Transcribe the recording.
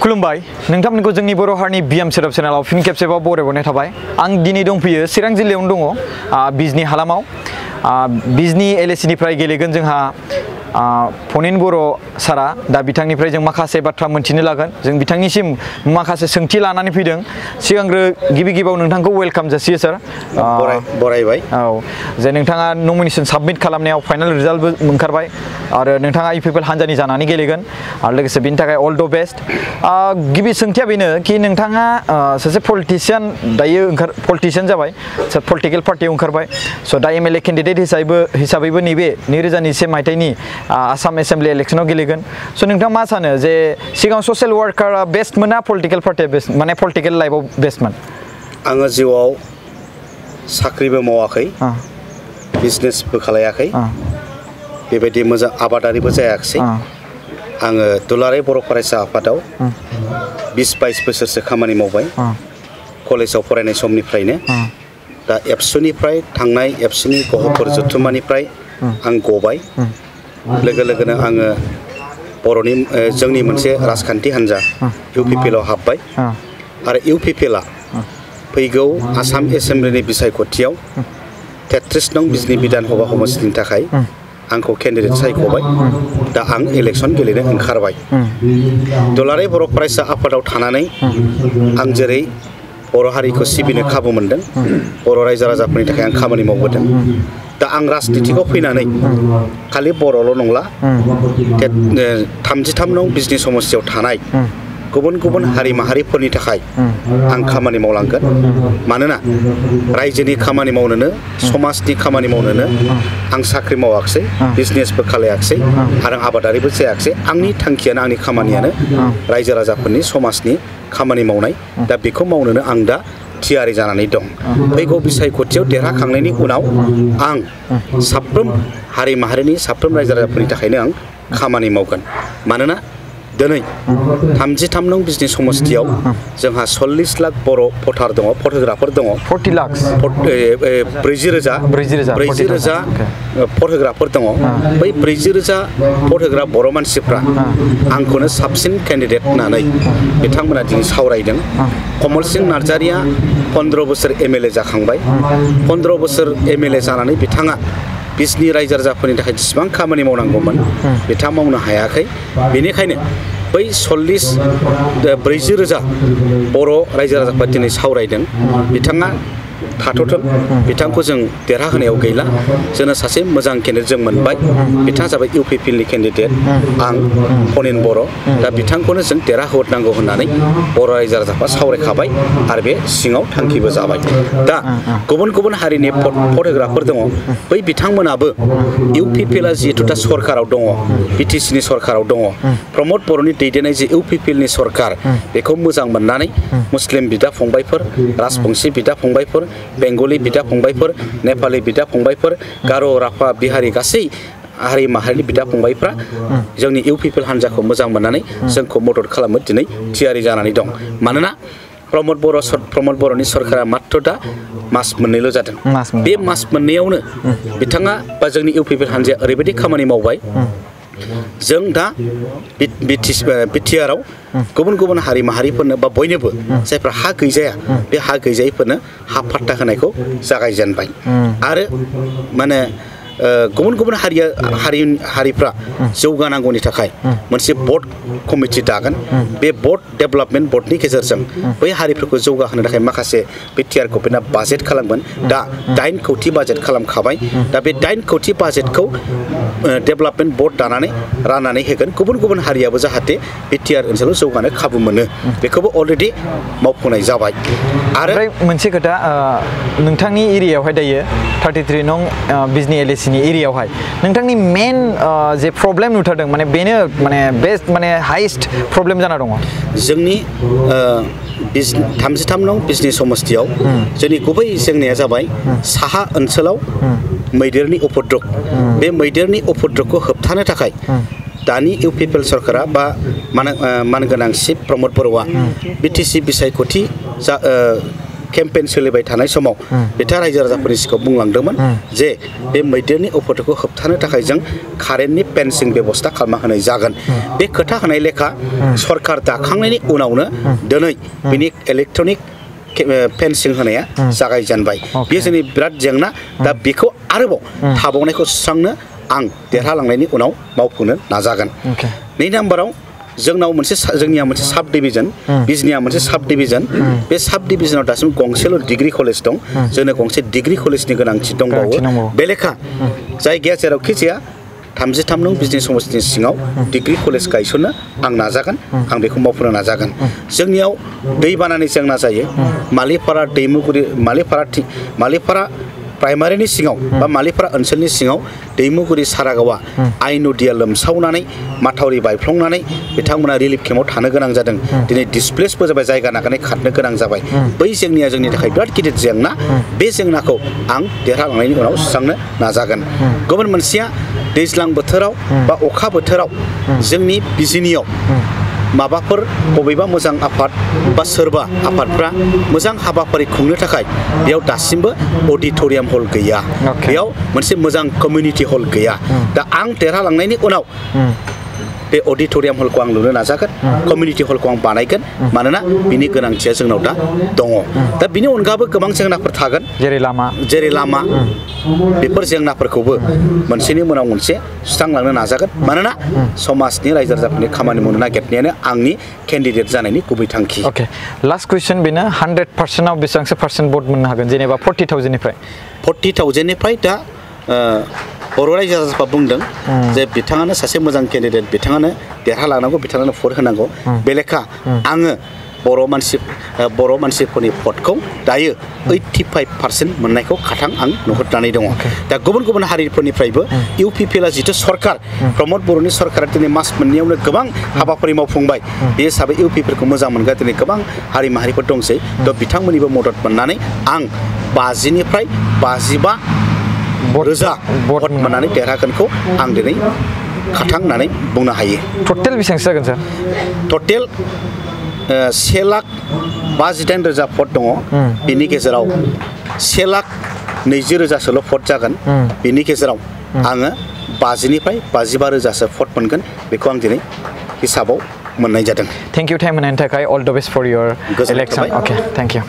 खुलुमबाय नोंथांमोनखौ जोंनि बर' हारिनि बिएम सेराव चेनेलाव फिन खेबसेबाव बरायबावनाय थाबाय आं दिनै दंफैयो चिरां जिल्लायावनो दङ बिजनी हालामाव बिजनी एलएसि निफ्राय गेलेगोन जोंहा फनिन बर' सारा दा बिथांनिफ्राय जों माखासे बाथ्रा मोनथिनो लागोन जों बिथांनिसिम माखासे सोंथि लानानै फैदों सिगांग्रो गिबियाव नोंथांखौ वेलकाम जासियो सार बरायबाय औ जे नोंथाङा नमिनेशन साबमिट खालामनायाव फाइनाल रिजाल्टबो ओंखारबाय आरो नोंथाङा इउपिपिएल हान्जानि जानानै गेलेगोन आरो लोगोसे बेनि थाखाय अल द बेस्ट गिबि सोंथिया बेनो कि नोंथाङा सासे पलिटिशियान दायो पलिटिशियान जाबाय पलिटिकल पार्टियाव ओंखारबाय स' दा एमएलए केन्डिडेट हिसाबैबो नैबे 2021 मायथाइनि आसाम एसेम्बलि इलेक्शनाव गेलेगोन स' नोंथाङा मा सानो जे सिगां ससियेल वार्कारा बेस्टमोन ना पलिटिकल पार्टिया बेस्ट माने पलिटिकल लाइफआव बेस्टमोन आङो जिउआव साख्रिबो मावाखै बिजनेसबो खालायाखै बेबायदि मोजां आबादारिबो जायाखिसै आङो दुलाराय बर' फरायसा आफादाव 20-22 बोसोरसो खामानि मावबाय कलेजाव फरायनाय समनिफ्रायनो दा एबसुनिफ्राय थांनाय एबसुनि गहपुर जथुम्मानिफ्राय आं गबाय लोगो लोगोनो आङो बर'नि जोंनि मोनसे राजखान्थि हान्जा इउपिपिएलआव हाबबाय आरो इउपिपिएलआ फैगौ आसाम एसेम्बलिनि बिसायख'थियाव 33 नं बिजनी बिधानसभा समष्टिनि थाखाय आंखौ केन्डिडेट सायख'बाय दा आं इलेक्सन गेलेनो ओंखारबाय दुलाराय बर' फरायसा आफादाव थानानै आं जेरै बर' हारिखौ सिबिनो खाबु मोनदों बर' रायजो राजाफोरनि थाखाय आं खामानि मावबोदों दा आं राजनितिखौ फैनानै खालि बर'ल' नंला 33 नं बिजनी समष्टियाव थानाय गुबुन गुबुन हारि माहारिफोरनि थाखाय आं खामानि मावलांगोन मानोना रायजोनि खामानि मावनोनो समाजनि खामानि मावनोनो आं साख्रि मावाखिसै बिजनेसबो खालायाखिसै आरो आबादारिबो जायाखिसै आंनि थांखियानो आंनि खामानियानो रायजो राजाफोरनि समाजनि खामानि मावनाय दा बेखौ मावनोनो आं दा थियारि जानानै दं फैगौ बिसायख'थियाव देरहाखांनायनि उनाव आं साफ्रोम हारि माहारिनि साफ्रोम रायजो राजाफोरनि थाखायनो आं खामानि मावगोन मानोना दिनै 33 नं बिजनी समष्टियाव जोंहा 40 लाख बर' भटार दङ भट दङ 40 लाख 40,000 भट होग्राफोर दङ बै 40,000 भट होग्रा बर' मानसिफ्रा आंखौनो साबसिन केन्डिडेट होननानै बिथांमोना दिनै सावरायदों कमल सिंह नार्जारिया 15 बोसोर एमएलए जाखांबाय 15 बोसोर एमएलए जानानै बिथाङा बिजनी रायजो राजाफोरनि थाखाय जेसेबां खामानि मावनांगौमोन बिथाङा मावनो हायाखै बेनिखायनो बै 40,000 बर' रायजो राजाफोरा दिनै सावरायदों बिथाङा थाथ'थों बिथांखौ जों देरहाहोनायाव गैला जोंनो सासे मोजां केन्डिडेट जों मोनबाय बिथाङा जाबाय इउपिपिएलनि केन्डिडेट आं फनिन बर' दा बिथांखौनो जों देरहाहोनांगौ होननानै बर' रायजो राजाफ्रा सावरायखाबाय आरो बे सिङाव थांखिबो जाबाय दा गुबुन गुबुन हारिनि भट होग्राफोर दङ बै बिथांमोनाबो इउपिपिएलआ जिहेतु दा सरकाराव दङ बिटिसिनि सरकाराव दङ प्रमद बर'नि दैदेननाय जे इउपिपिएलनि सरकार बेखौ मोजां मोननानै मुस्लिम बिदा फंबायफोर राजबंसि बिदा फंबायफोर बेंगलि बिदा फंबायफोर नेपालि बिदा फंबायफोर गार' राभा बिहारि गासै हारि माहारिनि बिदा फंबायफ्रा जोंनि इउपिपिएल हान्जाखौ मोजां मोननानै जोंखौ मदद खालामनो दिनै थियारि जानानै दं मानोना प्रमद बर'नि सरकारा मात्र दा मास मोननैल' जादों बे मास मोननैयावनो बिथाङा बा जोंनि इउपिपिएल हान्जाया ओरैबायदि खामानि मावबाय जों दा बिटिआरआव गुबुन गुबुन हारि माहारिफोरनो बा बयनोबो जायफ्रा हा गैजाया बे हा गैजायैफोरनो हा पाट्टा होनायखौ जागायजेनबाय आरो माने गुबुन गुबुन हारिफ्रा जौगानांगौनि थाखाय मोनसे बर्ड कमिटि दागोन बे बर्ड डेभेलपमेन्ट बर्डनि गेजेरजों बै हारिफोरखौ जौगाहोनो थाखाय माखासे बिटिआर गभर्नमेन्टआ बाजेट खालामगोन दा 8 कौटि बाजेट खालामखाबाय दा बे 8 कौटि बाजेटखौ डेभेलपमेन्ट बर्ड दानानै राननानै होगोन गुबुन गुबुन हारियाबो जाहाथे बिटिआर ओनसोलाव जौगानो खाबु मोनो बेखौबो अलरेडि मावफुंनाय जाबाय आरो मोनसे खोथा नोंथांनि एरियायावहाय दायो 33 नं बिजनी एलएसि नि एरियायावहाय नोंथांनि मेन जे प्रब्लेम नुथारदों माने बेनो माने बेस्ट माने हाइस्ट प्रब्लेम जाना दङ जोंनि 33 नं बिजनी समष्टियाव जोंनि गुबै जेंनाया जाबाय साहा ओनसोलाव मैदेरनि उपद्रब बे मैदेरनि उपद्रबखौ होबथानो थाखाय दानि इउपिपिएल सरकारा बा मानगोनां चिफ प्रमद बर'आ बिटिसि बिसायख'थि केम्पेइन सोलिबाय थानाय समाव बिथाङा रायजो राजाफोरनि सिगाङाव बुंलांदोंमोन जे बे मैदेरनि उपद्रबखौ होबथानो थाखाय जों कारेन्टनि फेन्सिं बेबस्था खालामना होनाय जागोन बे खोथा होनाय लेखा सरकार दाखांनायनि उनावनो दिनै बिनि इलेक्ट्रनिक फेन्सिं होनाया जागायजेनबाय बेयो जोंनि बिराद जेंना दा बेखौ आरोबाव थाबावनायखौ सुस्रांनो आं देरहालांनायनि उनाव मावफुंनो नाजागोन 2 नाम्बाराव जोंनिया मोनसे साब डिभिजन बिजनिया मोनसे साब डिभिजन बे साब डिभिजनाव दासिम गंसेल' डिग्री कलेज दं जोंनो गंसे डिग्री कलेजनि गोनांथि दंबावो बे लेखा जायगाया जेरावखि जाया 33 नं बिजनि समस्थिनि सिङाव डिग्री कलेज गायसननो आं नाजागोन आं बेखौ मावफुंनो नाजागोन जोंनियाव दैबानानि जेंना जायो मालिपारा दैमुगुरि मालिपारा प्राइमारिनि सिङाव बा मालिपारा ओनसोलनि सिङाव दैमुगुरि सारागावा आइ नदिया लोमसावनानै माथावरि बायफ्लंनानै बिथांमोना रिलिफ केम्पआव थानो गोनां जादों दिनै डिसप्लेसबो जाबाय जायगा नागारनानै खारनो गोनां जाबाय बै जेंनाया जोंनि थाखाय बिराद गिदिर जेंना बे जेंनाखौ आं देरहालांनायनि उनाव सुस्रांनो नाजागोन गुबुन मोनसेया दैज्लां बोथोराव बा अखा बोथोराव जोंनि बिजिनियाव माबाफोर बबेबा मोजां आफाद बा सोरबा आफादफ्रा मोजां हाबाफारि खुंनो थाखाय बेयाव दासिमबो अडिटोरियाम हल गैया बेयाव मोनसे मोजां कमिउनिटि हल गैया दा आं देरहालांनायनि उनाव बे अडिटोरियाम हलखौ आं लुनो नाजागोन कमिउनिटि हलखौ आं बानायगोन मानोना बिनि गोनांथिया जोंनाव दा दङ दा बिनि अनगाबो गोबां जेंनाफोर थागोन जेरै लामा बेफोर जेंनाफोरखौबो मोनसेनि उनाव मोनसे सुस्रांलांनो नाजागोन मानोना समाजनि रायजो राजाफोरनि खामानि मावनो नागिरनायानो आंनि केन्डिडेट जानायनि गुबै थांखि ओके लास्ट कुइसन बेनो 100% आव बेसेबांसो पार्सेन्ट भट मोननो हागोन जेनेबा 40,000 निफ्राय दा बर' रायजो राजाफ्रा बुंदों जे बिथाङानो सासे मोजां केन्डिडेट बिथाङानो देरहालांनांगौ बिथाङानो भट होनांगौ बे लेखा आङो बर' मानसिफोरनि भटखौ दायो 85% मोननायखौ खाथां आं नुहुरनानै दङ दा गुबुन गुबुन हारिफोरनिफ्रायबो इउपिपिएलआ जिथु सरकार प्रमद बर'नि सरकारा दिनै मास मोननैयावनो गोबां हाबाफारि मावफुंबाय बे हिसाबै इउपिपिएलखौ मोजां मोनग्रा दिनै गोबां हारि माहारिफोर दंसै थ' बिथांमोननिबो मदद मोननानै आं 50 निफ्राय 55 रोजा भट मोननानै देरहागोनखौ आं दिनै खाथां होननानै बुंनो हायो टटेल बेसेबांसो जागोन सार टटेल 1,58,000 भट दङ बिनि गेजेराव 1,20,000 भट जागोन बिनि गेजेराव आङो 50 निफ्राय 55,000 भट मोनगोन बेखौ आं दिनै हिसाबाव मोननाय जादों थेंक इउ टाइम होनायनि थाखाय all the best for your election okay thank U